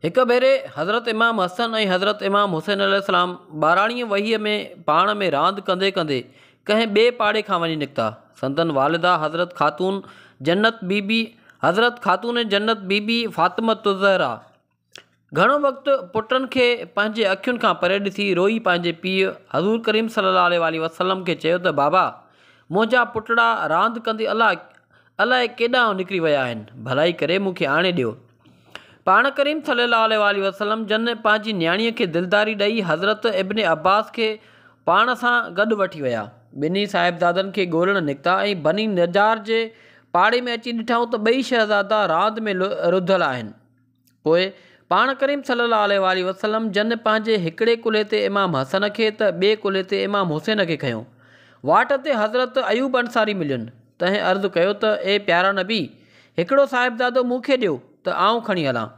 هڪ ڀيري حضرت امام حسن ۽ حضرت امام حسين عليه السلام ٻاراڻيء وهيء ۾ پاڻ ۾ راند ڪندي ڪندي ڪنهن ٻئي پاڙي کان وڃي نڪتا. سندن والده حضرت خاتون جنت بي بي حضرت خاتون جنت بي بي فاطمة الزهراء گهڻو وقت پٽن کي پنهنجي اکين کان پري ڏسي روئي پنهنجي پيء حضور ڪريم صلي الله عليه واٰله وسلم کي چيو ته بابا منهنجا پٽڙا راند ڪندي الائي ڪيڏانهن نڪري ويا آهن ڀلائي ڪري مون کي آڻي ڏيو. پاڻ ڪريم صلي الله عليه واٰله وسلم جن پنهنجي نياڻيء کي دلداري ڏئي حضرت ابن عباس کي پاڻ سان گڏ وٺي ويا. ٻنهي صاحبزادن کي ڳولڻ نڪتا ۽ بني نجار جي پاڙي ۾ اچي ڏٺائون ته ٻئي شهزادا راند ۾ رڌل آهن. پوء پاڻ ڪريم صلي الله عليه واٰله وسلم جن پنهنجي هڪڙي ڪلهي تي امام حسن کي ته ٻئي ڪلهي تي امام حسين کي کنيو. واٽ تي حضرت ايوب انصاري ملين. تنهن عرض ڪيو ته اي پيارا نبي! هڪڙو صاحبزادو مون کي ڏيو ته آئون کڻي هلان.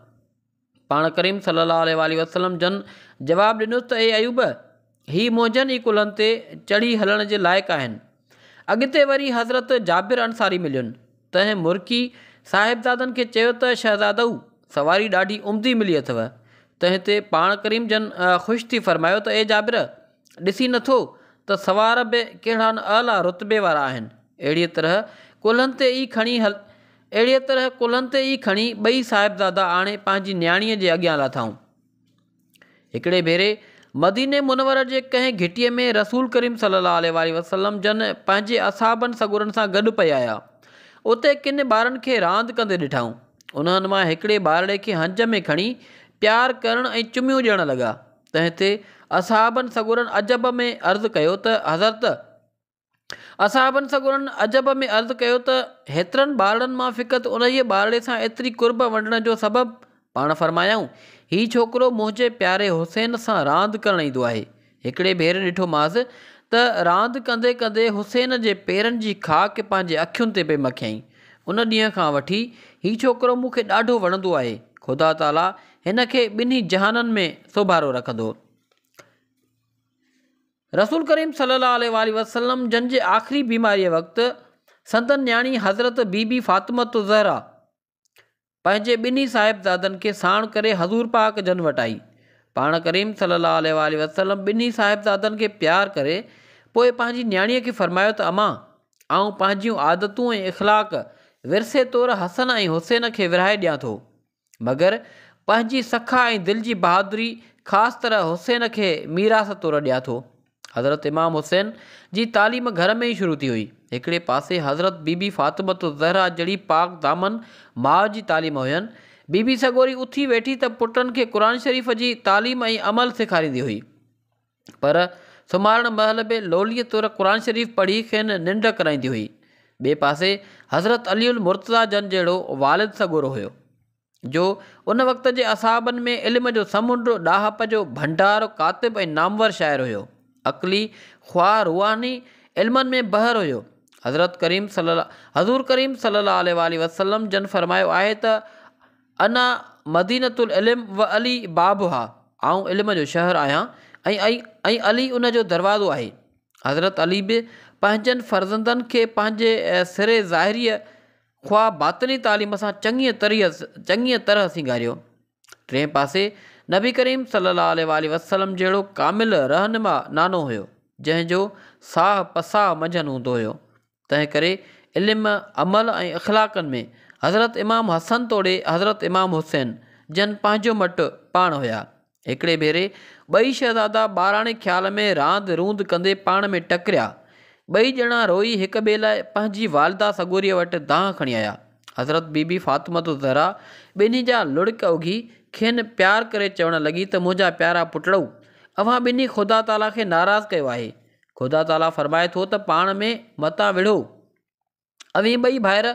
پاڻ ڪريم صلي الله عليه واٰله وسلم جن جواب ڏنس ته اي ايوب! هي منهنجن ئي ڪلهن تي چڙهي هلڻ جي لائق آهن. اڳتي وري حضرت جابر انصاري ملين، تنهن مرڪي صاحبزادن کي چيو ته شهزادؤ! سواري ڏاڍي عمدي ملي اٿئو. تنهن تي پاڻ ڪريم جن خوش ٿي فرمايو ته اي جابر! ڏسين نٿو ته سوار به ڪهڙا نه اعليٰ رتبي وارا آهن. اهڙيء طرح ڪلهن تي ئي کڻي هل اهڙيء طرح ڪلهن تي ئي کڻي ٻئي صاحبزادا آڻي پنهنجي نياڻيء جي اڳيان لاٿائون. هڪڙي ڀيري مديني منوره جي ڪنهن گهٽيء ۾ رسول ڪريم صلي الله عليه واٰله وسلم جن پنهنجي اصحابن سڳورن سان گڏ پئي آيا. اتي ڪن ٻارن کي راند ڪندي ڏٺائون. انهن مان هڪڙي ٻارڙي کي هنج ۾ کڻي پيار ڪرڻ ۽ چميون ڏيڻ لڳا. تنهن تي اصحابن سڳورن عجب ۾ عرض ڪيو ته حضرت! اصحابن سڳورن عجب ۾ عرض ڪيو ته هيترن ٻارڙن مان فقط انهيء ٻارڙي سان ايتري قرب ونڊڻ جو سبب؟ پاڻ فرمايائون، هي ڇوڪرو منهنجي پياري حسين سان راند ڪرڻ ايندو آهي. هڪڙي ڀيري ڏٺومانس ته راند ڪندي ڪندي حسين جي پيرن جي خاڪ پنهنجي اکين تي پئي مکيائين. ان ڏينهن کان وٺي هي ڇوڪرو مون کي ڏاڍو وڻندو آهي. خدا تعاليٰ هن کي ٻنهي جهانن ۾ سوڀارو رکندو. رسول ڪريم صلي الله عليه واٰله وسلم جن جي آخري بيماريء وقت سندن نياڻي حضرت بي بي فاطمة الزهراء پنهنجي ٻنهي صاحبزادن کي ساڻ ڪري حضور پاڪ جن وٽ آئي. پاڻ ڪريم صلي الله عليه واٰله وسلم ٻنهي صاحبزادن کي پيار ڪري پوء پنهنجي نياڻيء کي فرمايو ته امان! آئون پنهنجيون عادتون ۽ اخلاق ورثي طور حسن ۽ حسين کي ورهائي ڏيان ٿو. مگر پنهنجي سخا ۽ دل جي بهادري خاص طرح حسين کي ميراث طور ڏيان ٿو. حضرت امام حسين جي تعليم گهر ۾ ئي شروع ٿي هئي. هڪڙي پاسي حضرت بي بي فاطمة الزهراء جهڙي پاڪ دامن ماء جي تعليم هين. بي بي سڳوري اٿي ويٺي ته پٽن کي قرآن شريف جي تعليم ۽ عمل سيکاريندي هئي. پر سمهارڻ مهل به لوليء طور قرآن شريف پڙهي کين ننڊ ڪرائيندي هئي. ٻئي پاسي حضرت علي المرتضيٰ جن جهڙو والد سڳورو هيو، جو ان وقت جي اصحابن ۾ علم جو سمنڊ، ڏاهپ جو ڀنڊار، ڪاتب ۽ نامور شاعر هيو. عقلي خواه روحاني علمن ۾ بحر هيو. حضرت ڪريم صلي حضور ڪريم صلي الله عليه واٰله وسلم جن فرمايو آهي ته انا مدينة العلم و علي بابها، آئون علم جو شهر آهيان ۽ ۽ علي ان جو دروازو آهي. حضرت علي به پنهنجن فرزندن کي پنهنجي سري ظاهريء خواه باطني تعليم سان چڱيء چڱيء طرح سينگاريو. ٽئين پاسي نبي ڪريم صلي الله عليه واٰله وسلم جهڙو ڪامل رهنما نانو هيو، جنهن جو ساهه پساهه منجهن هوندو هيو. تنهنڪري علم، عمل ۽ اخلاقن ۾ حضرت امام حسن توڙي حضرت امام حسين جن پنهنجو مٽ پاڻ هيا. هڪڙي ڀيري ٻئي شهزادا ٻاراڻي خيال ۾ راند روند ڪندي پاڻ ۾ ٽڪريا. ٻئي ڄڻا روئي هڪ ٻئي لاء پنهنجي والده سڳوريء وٽ دانهن کڻي آيا. حضرت بي بي فاطمة الزهراء ٻنهي جا لڙڪ اگهي کين پيار ڪري چوڻ لڳي ته منهنجا پيارا پٽڙؤ! اوهان ٻنهي خدا تعاليٰ کي ناراض ڪيو آهي. خدا تعاليٰ فرمائي ٿو ته پاڻ ۾ متان وڙهو. اوهين ٻئي ڀائر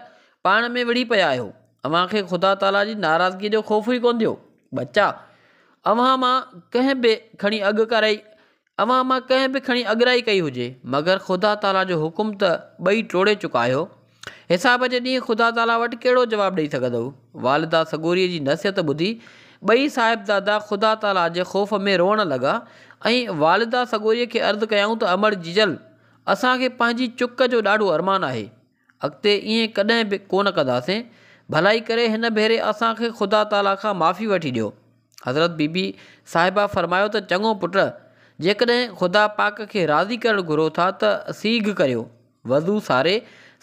پاڻ ۾ وڙهي پيا آهيو. اوهان کي خدا تعاليٰ جي ناراضگيء جو خوف ئي ڪونه ٿيو. ٻچا! اوهان مان ڪنهن به کڻي اڳ ڪرائي اوهان مان ڪنهن به کڻي اڳرائي ڪئي هجي، مگر خدا تعاليٰ جو حڪم ته ٻئي ٽوڙي چڪا آهيو. حساب جي ڏينهن خدا تعاليٰ وٽ ڪهڙو جواب ڏئي سگهندؤ؟ والده سڳوريء جي نصيحت ٻڌي ٻئي صاحبزادا خدا تعاليٰ جي خوف ۾ روئڻ لڳا ۽ والده سڳوريء کي عرض ڪيائون ته امڙ جيجل! اسان کي پنهنجي چڪ جو ڏاڍو ارمان آهي. اڳتي ائين ڪڏهن به ڪونه ڪنداسين. ڀلائي ڪري هن ڀيري اسان کي خدا تعاليٰ کان معافي وٺي ڏيو. حضرت بي بي صاحبه فرمايو ته چڱو پٽ! جيڪڏهن خدا پاڪ کي راضي ڪرڻ گهرو ٿا ته سيگهه ڪريو، وضو ساري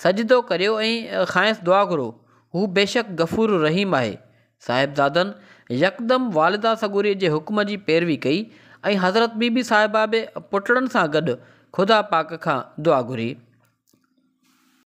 سجدو ڪريو ۽ کانئس دعا گهرو، هو بيشڪ غفور رحيم آهي. صاحبزادن يڪدم والده سڳوريء جي حڪم جي پيروي ڪئي ۽ حضرت بي بي صاحبه به پٽڙن سان گڏ خدا پاڪ کان دعا گهري.